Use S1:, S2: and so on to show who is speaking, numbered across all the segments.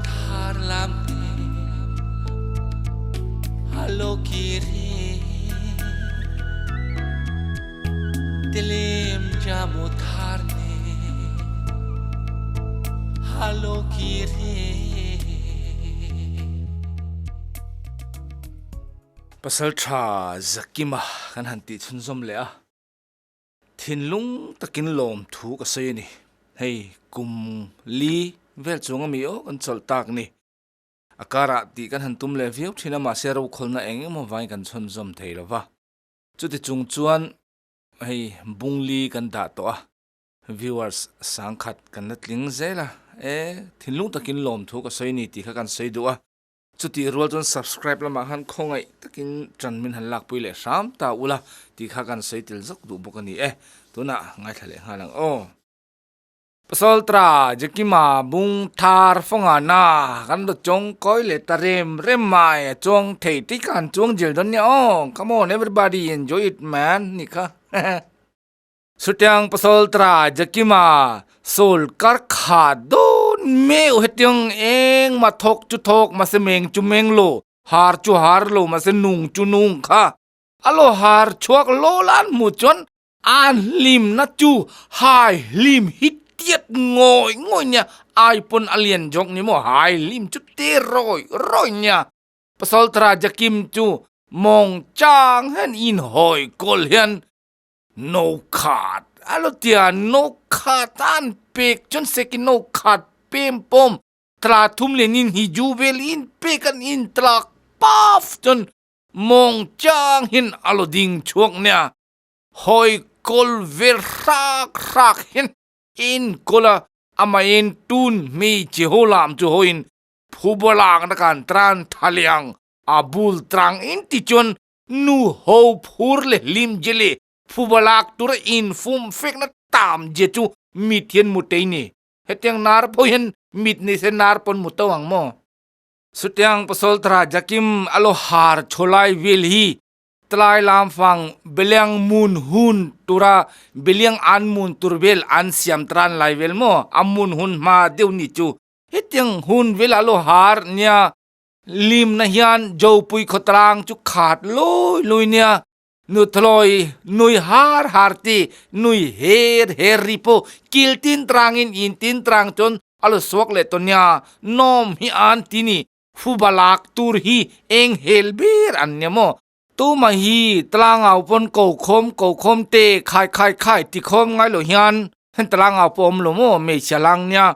S1: Thar lam Halo kiri Telem jamu thar ne Halo kiri
S2: Pasal tha Zakima kan han tih chhunzawm leh a. Thinlung takin lawm thu ka sawi a ni. Hei kum li vel chuang ami aw kan chawlh tak ni. A karah tih kan han tum leh viau thin a mahse rokhawlna eng emaw vain kan chhawnzawm thei lo va. Chuti chung chuan hei bung li kan dah tawh a, viewers sangkhat kan la tling zel a. E thinlung takin lawm thu ka sawi a ni tih kha kan sawi duh a. Chutih rual chuan subscribe lamah khan khawngaih takin tan min han lakpui leh hram ta ula tih kha kan sawi tel zawk duh bawk a ni e. Tunah ngaithla leh nghal ang aw. Pasaltra Jekima bung thar fawnga na kan lo chawng kawi leh ta rem rem mai a chuang thei tih kha han chuang jel dawn nia aw. Come on everybody enjoy it man ni kha. Chutiang Pasaltra Jakima sawl kar kha dawn meuh hetiang eng ma thawk chu thawk mahse meng chu meng lo, har chu har lo mahse nung chu nung kha a lo har chhuak lawl an hmuh chuan an hlimna chu hai hlim hi tiat ngawih ngawih nia, ai pawn a lian zawk ni maw hai hlim chu te rawi rawi nia. Pasaltra Jakim chu mawng chang hian inhawi kawl hian No khat a lo tia, no khat a an pek chuan sekin no khat pem pawm tla thum leh nin hi ju vel in pek an in tlak paf chuan mawng chang hian a lo ding chhuak nia, hawi kawl vel hrak hrak hian en kawl a, amah en tun hmeichhe ho lam chu hawiin phubalang na kan tran tha leh ang a bul trang in ti chuan Nu ho phur leh hlim je leh phuba lak tura infum fekna tam je chu mit hian mu tei ni. Hetiang nar pawh hian mit ni se nar pawn mu to ang maw? Chutiang Pasalthara Jakim a lo har chhawlai vel hi tlai lam fang beliang mun hun tura beliang an mun tur vel an siam tran lai vel maw? A mun hun hma deuh ni chu. Hetiang hun vel a lo har nia Limna hian Jopui khawtlang chu khat lui lui nia, nuthlawi nui har har ti, nui her her ri pawh kil tin tlangin in tin tlang chuan a lo suak leh tawh nia, nawm hi an ti ni, fuba lak tur hi eng hel ber an nia maw? Tuma hi tlangau pawn ko khawm ko khawm te khai khai khai ti khawm ngai lo hian hen tlangau pawh awm lo maw hmeichhia lang nia,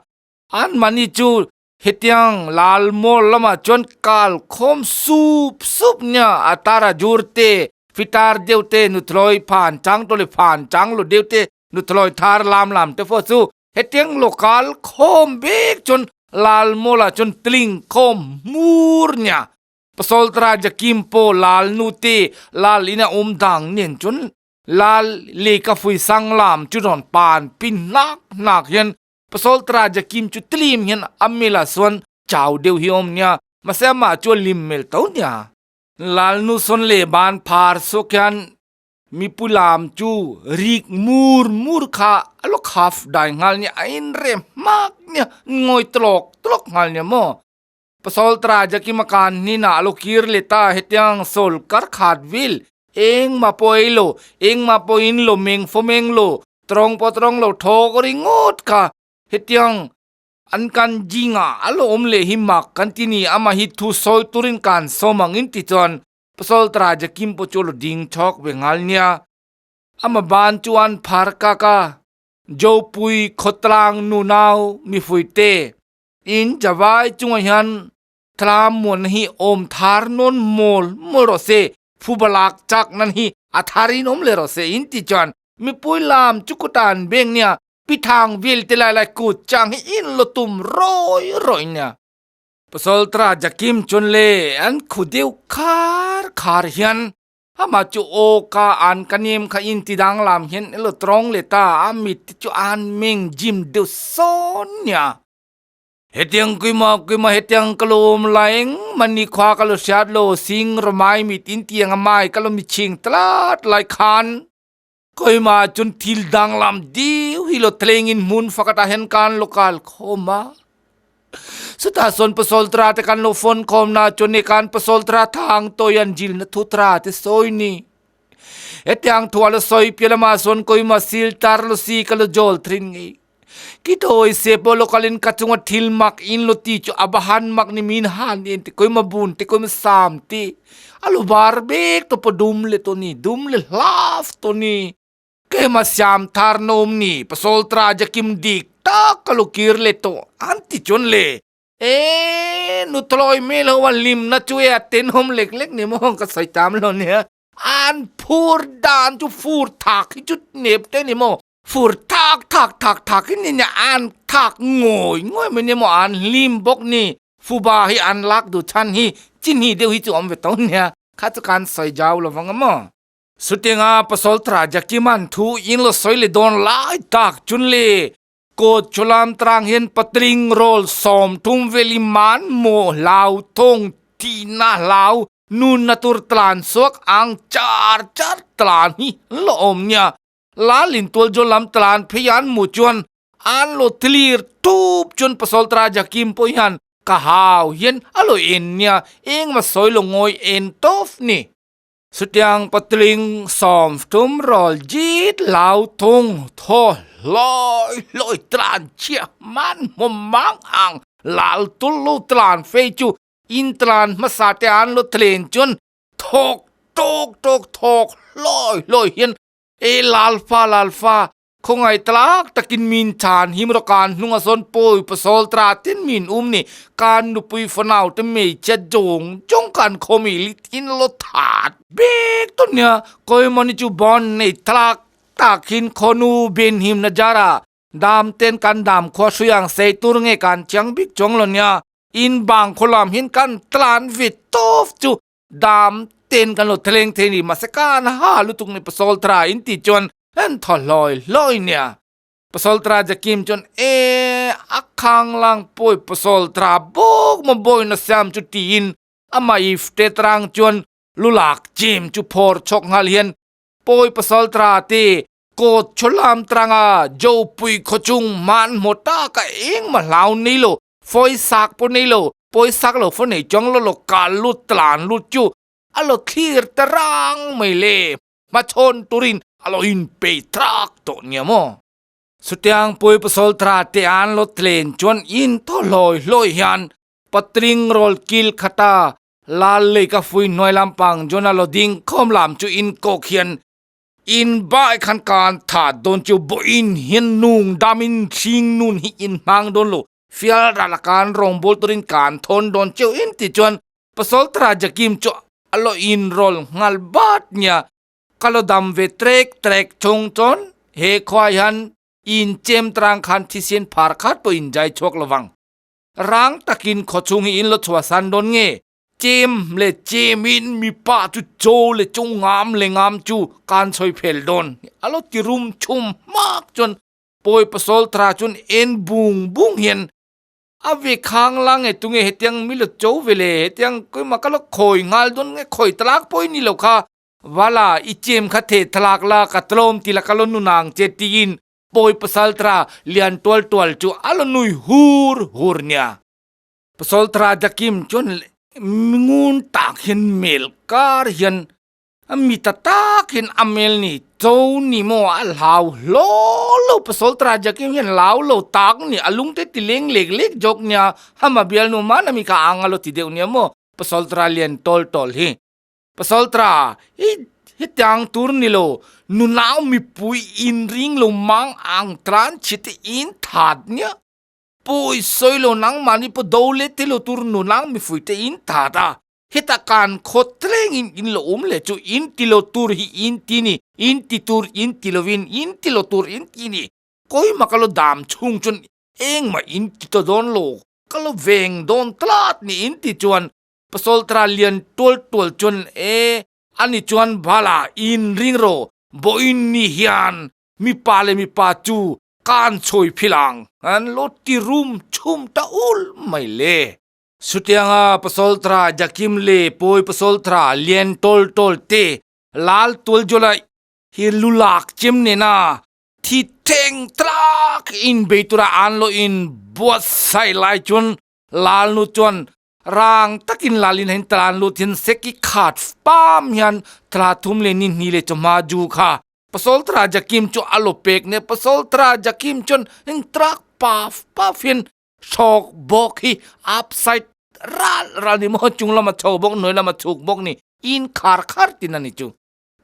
S2: an mahni chu Hetiang lal mawl lamah chuan kal khawm sup sup nia a tara jur te, fitar deuh te, nuthlawi phan chang tawleh phan chang lo deuh te, nuthlawi thar lam lam te pawh chu hetiang lokal khawm vek chuan lal mawlah chuan tling khawm hmur nia. Pasaltra Jakim pawh lal nu te lal ina awm dang nen chuan lal lehkha fui sang lam chu rawn pan pin hnak hnak hian Pasaltra Jakim chu tlim hian a mela chuan chau deuh hi awm nia, mahse amah chu a lim mel to nia. Lalnu sawn leh ban phar suak hian mipui lam chu rik mur mur kha a lo khaf dai nghal nia, a inrem hmak nia, ngawi tlawk tlawk nghal nia maw. Pasaltra Jakim a kan hnenah a lo kir leh ta, hetiang sawl kar khat vil Engmah pawh ei lo, engmah pawh in lo, meng fawm eng lo, tawng pawh tawng lo, thawk ringawt kha hetiang an kan zingah a lo awm leh hi mak kan ti ni, amah hi thu sawi turin kan sawm ang in ti chuan Pasaltra Jakim pawh chu a lo ding chhawk ve nghal nia. Amah ban chuan phar kak a, Jopui khawtlang nunau mifuite in Javai chungah hian Thlam muanna hi awm thar nawn mawl mawl rawh se, phuba lak chak nan hi a thar in awm leh rawh se in ti chuan mipui lam chu kutan beng nia pithang vel te lai lai kut chang hi in lo tum rawi rawi nia. Pasaltra Jakim chuan le an khu deuh khar khar hian amah chu aw ka an ka nem kha in ti danglam hian i lo tawng leh ta a mit te chu an meng jim deuh sawn nia. Hetiang kuima kuima hetiang ka lo awm lai engmah ni khua ka lo hriat lo sing ramai mit in tiang a mai ka lo mi chhing tlat lai khan kuima chun thil danglam deuh hi lo thleng in hmun pakhat ah hian kan lo kal khawm a. Chutah sawn Pasoltra te kan lo phone khawm na chuan ni kan Pasoltra thang tawi an jil na thu tra te sawi ni. Hetiang thu a lo sawi piah lamah sawn kawima sil tar lo si ka lo jawl thin ngei. Ki tawi se pawh lo kalin ka chunga thil mak in lo ti chu a va han mak ni min han en te kawima bun te kawima sam te a lo var bek tawh pawh dum le tawh ni dum le hlaf tawh ni. Keimah siam thar na awm ni, Pasoltra Jakim dik tak ka lo kir leh tawh an ti chuan le. E, nuthlawi hmel ho a hlimna chu e a tenawm lek lek ni maw ka sawi tam lo nia. An phur dan chu fur thak hi chu nep te ni maw, fur thak thak thak thak hi ni nia an thak ngawi ngawi mai nia maw an hlim bawk ni. Fuba hi an lak duh chhan hi chin hi deuh hi chu awm ve tawh nia, kha chu kan sawi zau lo vang a maw. Chutinga Pasaltra Jakiman thu in lo sawi le dawn lai tak chun le kawt chulam trang hian patling rawl 30 vel i man maw hlau thawng tihna hlau nunna tur tlan chhuak ang char char tlan hi an lo awm nia. Lalin tual zawl lam tlan phei an hmuh chuan an lo thlir thup chuan Pasaltra Jakim pawh hian ka hau hian a lo en nia engmah sawi lo ngawi en tawp ni. Chutiang patling 30 rawl jit lau thung thaw hlawi hlawi tlan chhia hman hmawm mang ang lal tul lo tlan fei chu in tlan hmasa te an lo thlen chuan thawk tawk tawk thawk hlawi hlawi hian e lalfa lalfa Khawngaih tlak takin min chhan him rawh kan hnunga sawn pawi pasal tra tin min um ni kan nupui fanau te hmeichhia zawng zawng kan khawmi lit in lo that bek tawh nia kawimawni chu ban nei tlak takin khawnu ben him na zara dam ten kan dam khua hrui ang sei tur nge kan chiang bik chuang lo nia in bang khaw lam hian kan tlan ve tawp chu dam ten kan lo thleng thei ni mahse kan ha lutuk ni pasal tra in tih chuan an thaw hlawi hlawi nia pasal tra Jakim chuan e a khang lang pawi pasal tra bawk maw bawina siam chu tiin amah if te trang chuan lulak chem chu phawr chhawk nghal hian pawi pasal tra te kawt chhaw lam tranga Jopui khawchung hmanhmawh taka engmah hlau nei lo Fawi sak pawh nei lo, pawi sak lo faw nei chuang lo lo kal lut tlan lut chu a lo thlir ta rang mai le, hmachhawn turin a lo inpei trak tawh nia maw. Chutiang pawi pasal tra te an lo tlen chuan in thaw hlawi hlawi hian patling rawl kil khata lal lei ka fui hnuai lampang John a lo ding khawm lam chu in kawk hian In bai khan kan that dawn chu bawhin hian nung damin hring nun hi in hmang dawn lo. Fial ral a kan rawngbâwl turin kan thawn dawn cheu in ti chuan Pasalthara Jakim chu a lo inrawl nghal bat nia. Ka lo dam ve trek trek chung chuan he khua hian in chem tarang khan thisen phar khat pawh in jai chhuak lo vang. Rang takin khawchhung hi in lo chhuahsan dawn nge? Chem le chemin mipa chu chaw le chaw ngam le ngam chu kan sawi fel dawn a lo ti rum chhum hmak chuan pawi pasal tra chuan en bung bung hian a ve khang lang e tunge hetiang mi lo cho ve le hetiang keimah ka lo khawi nghal dawn nge khawi talak pawh i ni lo kha vala i chem kha the thlak la ka tlawm ti la ka lo nunang che tiin pawi pasal tra lian tual tual chu a lo nui hur hur nia. Pasalthra Jakim chuan ngun tak hian mel kar hian a mi ta tak hian a mel ni cho ni maw a hlau hlaw lo Pasalthra Jakim hian hlau lo tak ni a lung te ti leng lek lek zawk nia hama bialnu mana mi kha ang a lo ti deuh nia maw Pasalthra lian tawl tawl hi Pasalthra hi hetiang tur ni lo nunau mipui inring lo mang ang tlan chhi te in that nia. Pawi sawi lo nangmahni pawh do let thei lo tur nunang mifui te in that a, heta kan khaw thleng in in lo awm leh chu in ti lo tur hi in ti ni, in ti tur in ti lovin in ti lo tur in ti ni, kawimah ka lo dam chhung chuan engmah in ti ta dawn lo, ka lo veng dawn tlat ni in ti chuan Pasaltra lian tual tual chuan e ani chuan bala in ring rawh bawiin ni hian mipa leh mipa chu kan chhawi phil ang an lo ti rum chhum ta ul mai le. Chutianga Pasaltra Jakim leh Pawi Pasaltra lian tawl tawl te lal tual zawla hi lu lak chem nena thi thleng tlak in bei tura an lo in buatsaih lai chuan. Lalnu chuan rang takin lalin hain tlan lut hian seki khat pam hian thla thum leh ni hnih leh chawhma ju kha Pasaltra Jakim chu a lo pek nia. Pasaltra Jakim chuan in truck paf paf hian hrawk bawk hi upside ral ral ni maw chung lama chho bawk hnuai lama chhuk bawk ni in khar khar tin a ni chu.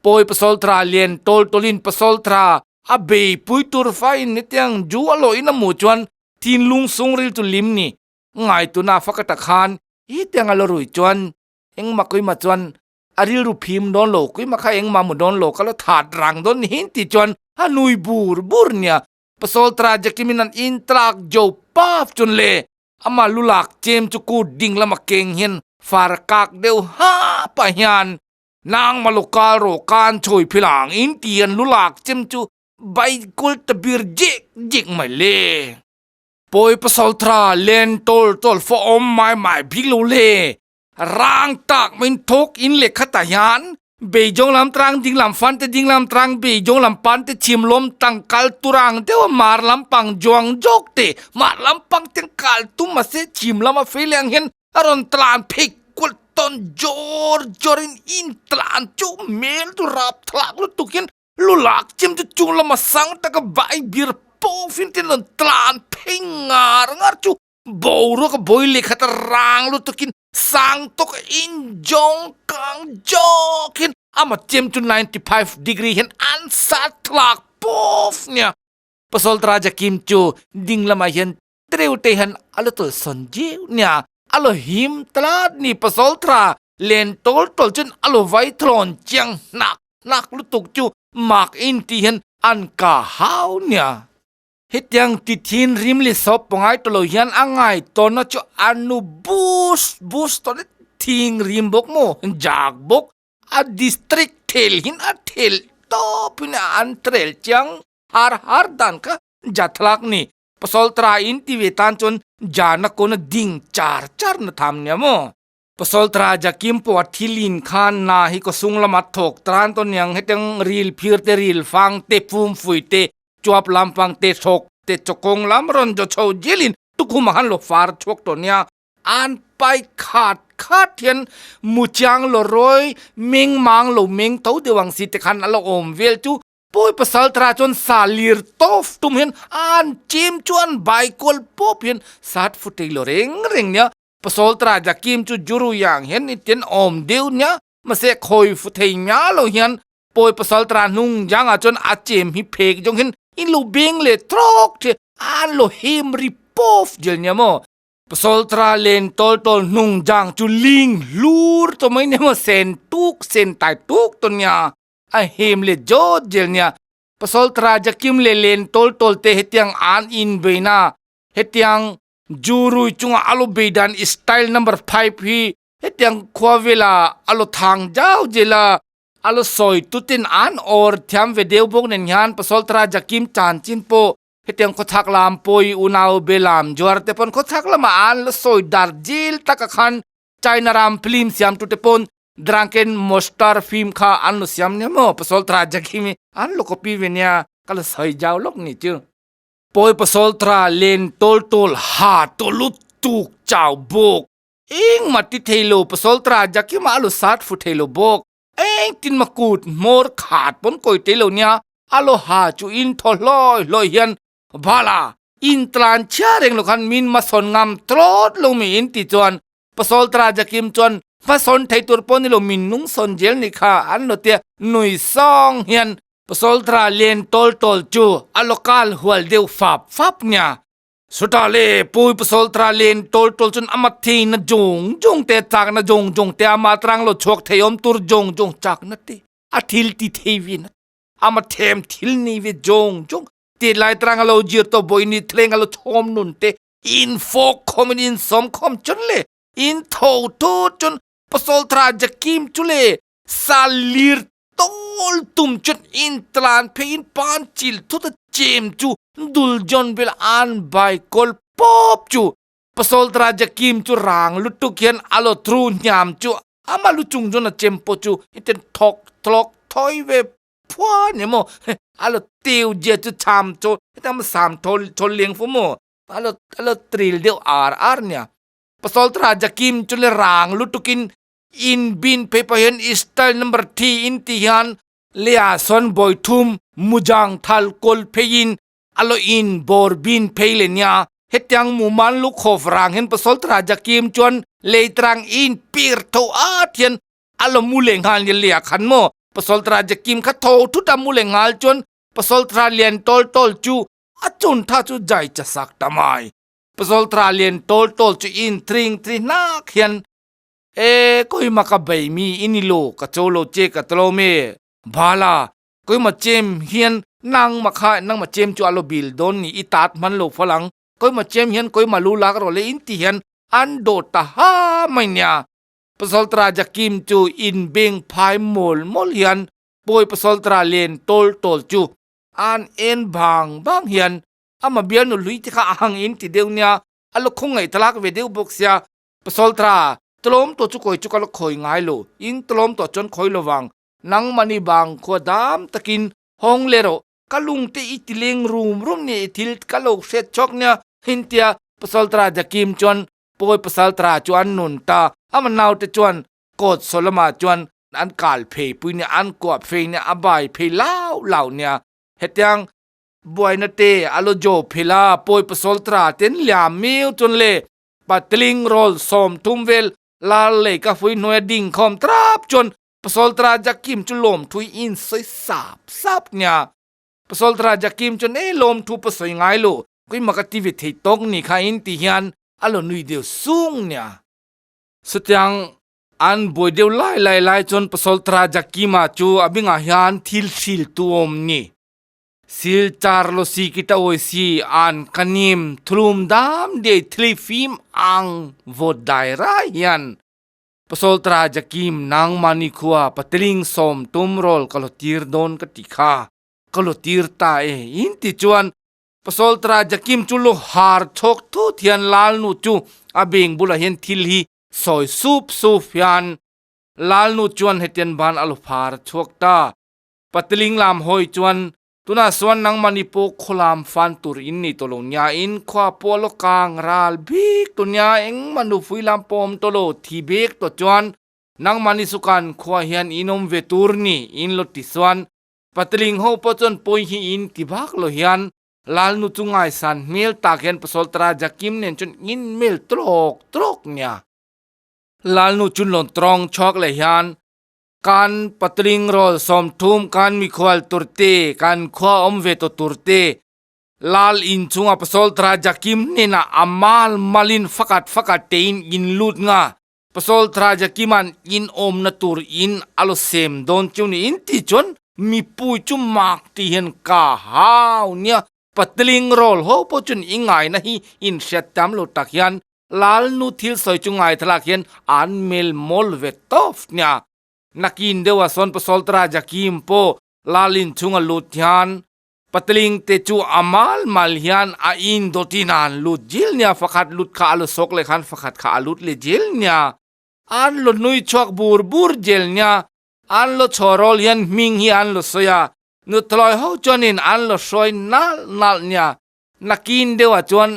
S2: Pawi Pasaltra lian tawl tawlin Pasaltra a beipui tur faiin hetiang ju a lawhin a hmuh chuan thinlung sungril chu lim ni. Ngai tuna fakata khan hetiang a la rui chuan engmah kuima chuan a rilru phim dawn lo kuima kha engmah mu dawn lo ka la that rang dawn ni hin tih chuan a nui bur bur nia. Pasaltra Jakimin an intlak jo paf chuan le Ama lu lak chem chu kut ding lama keng hian far kak deuh hap ah hian nangma lokal rawh kan chhawi philang in ti an lu lak chem chu baikul ta bir jek jek mai le. Pawi pasal tha len tawl tawl fa awm mai mai bik lo le. Rang tak mai in thawk in leh khat ah hian Beijong lam trang ding lam fan te ding lam trang beijong lam pan te chhim lawm tang kal tur ang deuh a mar lampang juang jawk te mar lampang ten kal tum mahse chhim lama fei leh ang hian a rawn tlan phei kual tawn jawr jawr in in tlan chu mel chu rap thlak lutuk hian lu lak chem chu chung lama sang taka vai bir pawh in ten rawn tlan phei ngar ngar chu Boruak a bawi leh khat a rang lutukin sang tawk a injawng kang jawkin ama chem chu 95 degree hian an sat thlak pawf nia. Pasal Raja Kim chu ding lamah hian tereu te hian a lo tawlh sawn zeuh nia, a lo him tlat ni. Pasal Tra len tawl tawl chuan a lo vai thlawn chiang hnak hnak lutuk chu mak in tih hian an ka hau nia. Hetiang ti thin rim leh sawp pangai ta lo hian a ngai tawn a chu a nu bus bus tawh leh thing rim bawk maw jak bawk a district thel hin a thel tawp in an trail chiang har har dan kha jathlak ni pasal tra in ti ve tan chuan jana kawn a ding char char na tham nia maw. Pasaltra Jakim pawh a thil in khan na hi kawsung lama thawk tran tawn niang hetiang ril phir te ril fang te fum fui te chuap lampang te hrawk te chawkawng lam rawn zaw chho zilin tukhum ah khan lo far chhuak tawh nia an pai khat khat hian mu chiang lo rawi meng mang lo meng tho deuh ang si te khan a lo awm vel chu Pawi pasal tra chuan sa lir tawf tum hian an chim chuan baikawl pawp hian sat futei lo reng reng nia Pasal tra Jakim chu juru yang hian i tin awm deuh nia mahse khawi fu thei nia lo hian pawi pasal tra hnung jang ah chuan a chem hi phek zawng hian in lo beng leh trawk the an lo hem ri pawf zel nia maw. Pasal tra len tawl tawl hnung jang chu ling hlur tawh mai nia maw sen tuk sen tai tuk tawn nia a hem leh zawt zel nia. Pasal tra Jakim leh len tawl tawl te hetiang an inbeina hetiang Jurui chunga a lo bei dan style number five hi hetiang khua vela a lo thang zau zel a, a lo sawi tutin an awr thiam ve deuh bawk nen hian Pasaltra Jakim Chanchin pawh hetiang khawchhak lam pawi unau be lam zuar te pawn khawchhak lamah an lo sawi dar zil taka khan China ram film siam tute pawn Drunken Master film kha an lo siam nia maw Pasaltra Jakim hi an lo copy ve nia ka lo sawi zau lawk ni chu. Pawi pasal tra len tawl tawl ha to lutuk chau bawk. Engmah ti thei lo pasal tra Jakima a lo sat fu thei lo bawk. Engtin mah kut hmawr khat pawn kawi tei lo nia a lo ha chu in thaw hlawi hlawi hian Bala in tlan chhia reng lo khan min hmasawn ngam thlawt lo mi in ti chuan pasal tra Jakim chuan hmasawn thei tur pawh ni lo min nung sawn zel ni kha an lo tia nui sawng hian Pasaltra len tawl tawl chu a local hual deuh fap fap nia. Chutah le Pui pasaltra len tawl tawl chun ama thei na jong jong te chak na jong jong te ama trang lo chhuak thei awm tur jong jong chak na te a thil ti thei ve na ama them thil nei ve jong jong te lai trang a lo zir to bawih ni thleng a lo chhawm nun te in fawk khawm in in sawm khawm chun le in tho thut chun pasaltra Jakim chu le Salir tawl tum chun in tlan phei in pan chil thut a chem chu dul jon vel an bai kawl pawp chu pasal raja kim chu rang lutuk hian a lo thru hniam chu ama lu chung chuan a chem pawh chu hetiang thawk thlawk thawi ve phua ni maw a lo teu zia chu cham chu hetiang sam thawl leng fu maw a lo a lo tril deuh ar ar nia. Pasaltra Jakim chu le rang lutukin in bin phei pah hian style number thi in ti hian leh ah sawn bawi thum mujang thal kawl pheiin a lo in bawr bin phei le nia. Hetiang mumal lukhawp rang hian Pasaltra Jakim chuan lei tarang in pir tho at hian a lo mu leh nghal nia leh ah khan maw Pasaltra Jakim kha tho thut a mu leh nghal chuan Pasaltra lian tawl tawl chu a chun tha chu jai cha sak ta mai. Pazawltra lian tawl tawl chu in tring tri hnak hian e koima ka bei mi ini lo ka cho lo che ka tlo me bhala koima chem hian nang ma kha nang ma chem chu alo bil don ni i tat man lo falang koima chem hian koima lu lak ro le in ti hian an do ta ha mai nia Pasaltra Jakim chu in beng phai mawl mawl hian pawi Pasaltra len tawl tawl chu an en bang bang hian Ama bialnu hlui te kha a hang in ti deuh nia, a la khaw ngaih talak ve deuh bawk sia. Pasaltra, tlawm tawh chu kawi chu ka la khawi ngai lo, in tlawm tawh chuan khawi lo vang, nangmahni bang khua dam takin hawng leh rawh, ka lung te i ti leng rum rum nia i thil ka lo hriat chhuak nia hintia Pasaltra Jakim chuan pawi Pasaltra chu an nun ta, ama naute chuan kawt saw lamah chuan an kal phei pui nia, an kuah phei nia, a bai phei lau lau nia, hetiang Buaina te a lo jo phel a, pawi pasawlh tra ten liam miu chuan le patling rawl 30 vel lar lei ka hui hnuaia ding khawm trap chuan pasawlh tra Jakim chu lawmthui in sawi sap sap nia. Pasawlh tra Jakim chuan e lawmthu pa sawi ngai lo, keimah ka ti ve thei tawk ni kha in ti hian a lo nui deuh sung nia. Sutiang an buai deuh lai lai lai chuan pasawlh tra Jakima chu a bingah hian thil hril tu awm ni. Silchar lo si ki ta awi si an ka nim thlum dam dei thli fim ang vawt dai rai hian Pasoltra Jakim nangmahni khua patling sawm tum rawl ka lo tir dawn ka ti kha ka lo tir ta e in ti chuan Pasoltra Jakim chu lu har chhawk thut hian Lalnu chu a beng bulah hian thil hi sawi sup sup hian Lalnu chuan hetian ban a lo phar chhuak ta. Patling lam hawi chuan, Tunah chuan nangmahni pawh khawlam fan tur in nei tawh lo nia, in khua pawh a lo kang ral bik tawh nia, engmah nupui lam pawh awm tawh lo, thi bek tawh chuan nangmahni chu kan khua hian in awm ve tur ni, in lo ti chuan Patling ho pawh chuan pawi hi in ti vak lo hian Lalnu chu ngaisan hmel tak hian Pasaltra Jakim nen chuan in mel trawk trawk nia. Lalnu chu lawn tawng chhuak leh hian Kan patling rawl 30 kan mikhual tur te, kan khua awm ve tawh tur te, Lal in chunga Pasaltra Jakim hnenah a mal malin fakat fakat tein in lut nga. Pasaltra Jakiman in awmna tur in a lo sem dawn chu ni in ti chuan mipui chu mak ti hian ka hau nia. Patling rawl ho pawh chuan i ngaina hi in hriat tam lo tak hian Lalnu thil sawi chu ngaithlak hian an mel mawl ve tawp nia. Nakin deuha sawn Pasaltra Jakim pawh Lalin chhunga lut hian patling te chu a mal mal hian a in dawtin an lut jil nia, fakhat lut kha a lo sawk leh khan fakhat kha a lut leh jil nia. An lo nui chhuak bur bur jel nia, an lo chhawrawl hian hming hi an lo sawi a, nuthlawi ho chuanin an lo hruai nalh nalh nia. Nakin deuha chuan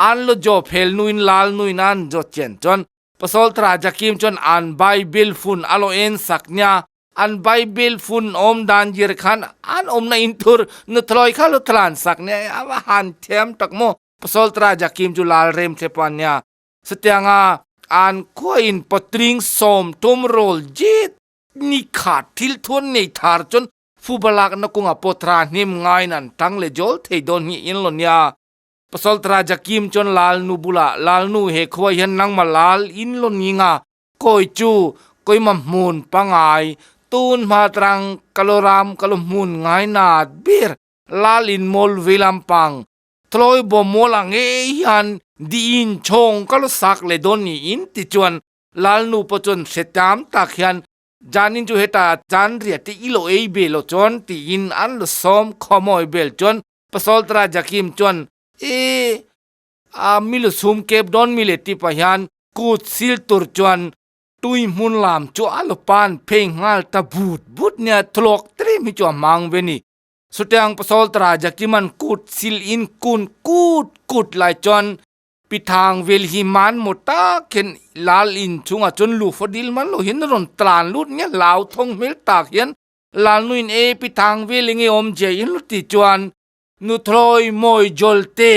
S2: An lo jo phel nuin lal nuin an jo chen chuan Pasaltra Jakim chuan an Bible fun a lo en sak nia, an Bible fun awm dan zir khan an awmna in tur nuthlawi kha lo thlan sak nia, a va han thiam tak maw Pasaltra Jakim chu lal rem thlep a nia. Chutianga an khuain patling 30 rawl zet ni khat thil thuan nei thar chuan fubalakna kawngah pawh thra hnem ngaiin an tang leh zawl thei dawn hi in lo nia. Pasaltra Jakim chuan Lalnu bulah, Lalnu, he khua hian nangmah lal in lo ning a, kawi chu kawima hmun pangai, tun hma tlâng ka lo ram ka lo hmun ngai nat ber, lal in mawl ve lampang, thlawi bawm mawl ang ngei hian di in chhawng ka lo sak leh dawn niin ti chuan Lalnu pawh chuan hre tam tak hian Janin chu heta chanriah te i lo ei ve lo chuan tiin an lo sawm khawmawi vel chuan Pasaltra Jakim chuan, E, a milu chhum kep dawn mi le ti pah hian kut sil tur chuan tui hmun lam chu a lo pan phei nghal ta but but nia thluak tlem hi chu a hmang ve ni. Chutiang Pasaltra Jakiman kut sil in kun kut kut lai chuan. Pi Thang vel hi man maw tak hian lal in chungah chuan lu fawdil man lo hian a rawn tlan lut nge hlau thawng hmel tak hian lal nuin e Pi Thang vel enge awm zia in lu ti chuan nuthlawi mawi jawl te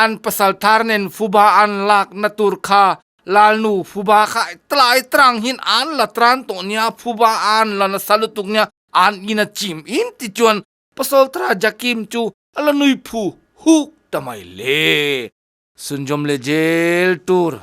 S2: an pasal thar nen fuba an lak na tur kha lal nu fuba kha tlai trang hian an la tran tawh nia fuba an la nasa lutuk nia an in a chim in ti chuan Pasalthra Jakim chu a la nui phu huk ta mai le. Sunjawm leh zel tur.